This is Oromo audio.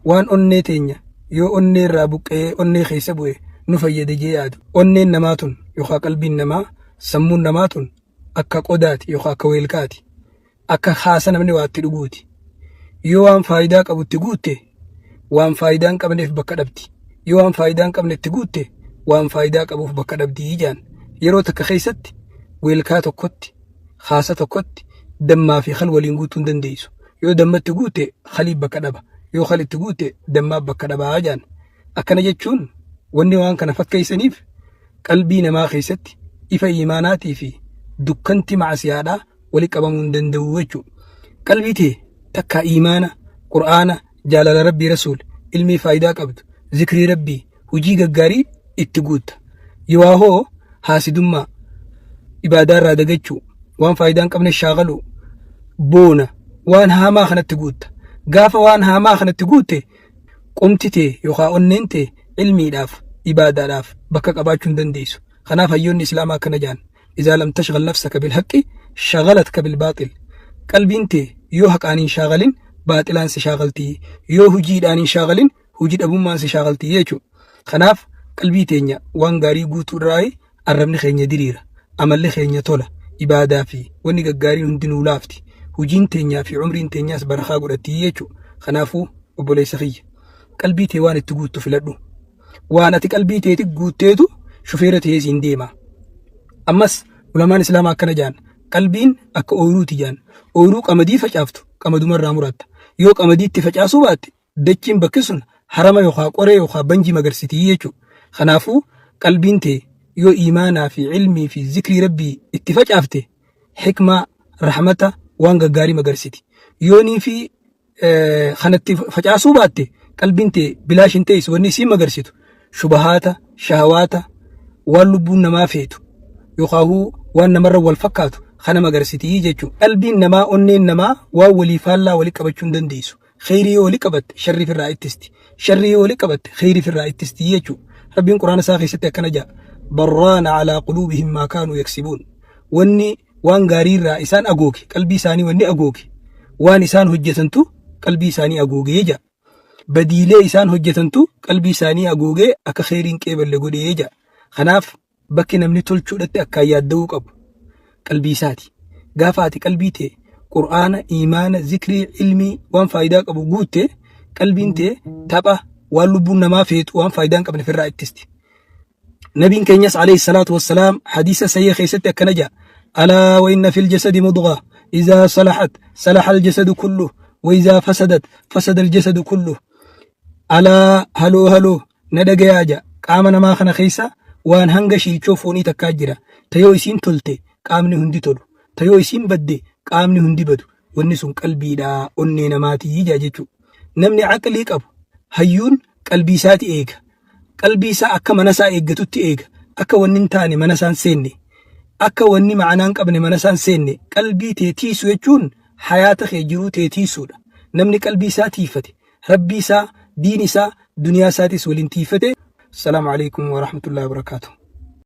Waan onnee teenya yoo onnee irraa buqqa'ee onnee keessa bu'e nu fayyada jee yaadu. Onneen namaa tun yookaa qalbiin namaa, sammuun namaa tun akka qodaati yookaa akka weelkaati. Akka kaasa namni waa itti dhuguuti. Yoo waan faayidaa qabu itti guutte waan faayidaa hin qabneef bakka dhabdi. Yoo waan faayidaa hin qabne itti guutte waan faayidaa qabuuf bakka dhabdi jaan. Yeroo takka keessatti weelkaa tokkotti kaasa tokkotti dammaa fi kal waliin guutuu hin dandeessu. Yoo dammatti guute kalii bakka dhaba. Yoo kal itti guute dammaa bakka dhabaa jaan. Akkana jechuun wanni waan kana fakkeessaniif qalbii namaa keessatti ifa iimaanaatii fi dukkanti macasiyaadhaa wali qabamuu hin danda'u jechuudha. Qalbii tee takkaa iimaana, Qur'aana, jaalala Rabbii Rasuul, ilmii faayidaa qabdu, zikrii Rabbii, hujii gaggaarii itti guutta. Yoo hoo haasidummaa, ibaadaa irraa dagachuu, waan faayidaa hin qabne shaakaluu, boona, waan haamaa kanatti guutta. Gaafa waan haamaa kanatti guutte qomti tee yookaan onneen tee ilmiidhaaf, ibaadaadhaaf bakka qabaachuu hin dandeessu. Kanaaf hayyoonni Islaamaa akkana jedhan. Izaa lam tashghal nafsaka bil haqqi shagalatka bil baaxil. Qalbiin tee yoo haqaan hin shaagalin baaxilaan si shaagalti. Yoo hujiidhaan hin shaagalin hujii dhabummaan si shaagalti jechuudha. Kanaaf qalbii teenya waan gaarii guutuu irraa arrabni keenya diriira. Amalli keenya tola. Ibaadaa fi wanni gaggaariin hundi nuu laafti. Hujiin teenyaa fi umriin teenyaas barakaa godhatti jechuudha. Kanaafuu obboleessa kiyya qalbii tee waan itti guuttu filadhu. Waan ati qalbii teeti guutteetu shufeera ta'ee siin deema. Ammas ulamaan Islaamaa akkana jaan qalbiin akka ooyiruuti jaan. Ooyiruu qamadii facaaftu qamadumarraa muratta. Yoo qamadii itti facaasuu baatte dachiin bakki sun harama yookaan qoree yookaan banjii magarsitii jechuudha. Kanaafuu qalbiin tee yoo iimaanaa fi ilmii fi zikrii rabbii itti facaafte hikmaa, rahmata waan gaggaarii magarsiti. Yoonii fi kanatti facaasuu baatte qalbiin tee bilaash hin teessu wanni isiin magarsitu shubahaata shahawaata waan lubbuun namaa feetu yookaan waan namarra wal fakkaatu kana magarsitii jechuudha. Qalbiin namaa onneen namaa waan walii faallaa walii qabachuu hin dandeessu. Kheyrii yoo walii qabatte sharrii firraa ittisti. Sharrii yoo walii qabatte kheyrii firraa ittisti jechuudha. Rabbiin quraana isaa keessatti akkana jedha. Barraana alaa quluubihim maa kaanuu yaksibuun. Wanni waan gaarii irraa isaan agooge qalbii isaanii wanni agooge waan isaan hojjetantu qalbii isaanii agoogee jedha. Badiilee isaan hojjetantu qalbii isaanii agoogee akka kheyriin qeeballe godhee jedha. Kanaaf bakki namni tolchuudhatti akkaan yaadda'uu qabu qalbii isaati. Gaafa ati qalbii tee Qur'aana, iimaana, zikrii, ilmii waan faayidaa qabu guutte qalbiin tee tapha waan lubbuun namaa feetu waan faayidaa hin qabne ofirraa ittisti. Nabiin keenyas alayhi salaatu wassalaam hadiisa sahih keessatti akkana jedha. Alaa wa inna fil jasadi mudgha izaa salahat salaha al jasadu kulluh wa izaa fasadat fasada al jasadu kulluh. Alaa haloo haloo na dhagayaa jedha. Qaama namaa kana keessa waan hanga shiilchoo foonii takkaa jira. Ta yoo isiin tolte qaamni hundi tolu. Ta yoo isiin badde qaamni hundi badu. Wanni sun qalbiidha onnee namaatii jedha jechuudha. Namni aqlii qabu hayyuun qalbii isaati eega. Qalbii isaa akka mana isaa eeggatutti eega. Akka wanni hin taane mana isaa hin seenne. Akka wanni ma'anaa hin qabne mana isaa hin seenne. Qalbii tee tiisu jechuun hayaata kee jiruu tee tiisuudha. Namni qalbii isaa tiifate, rabbii isaa, diin isaa, duniyaa isaatis waliin tiifate. Assalaamu alaikum wa rahmatullahi wa barakaatuh.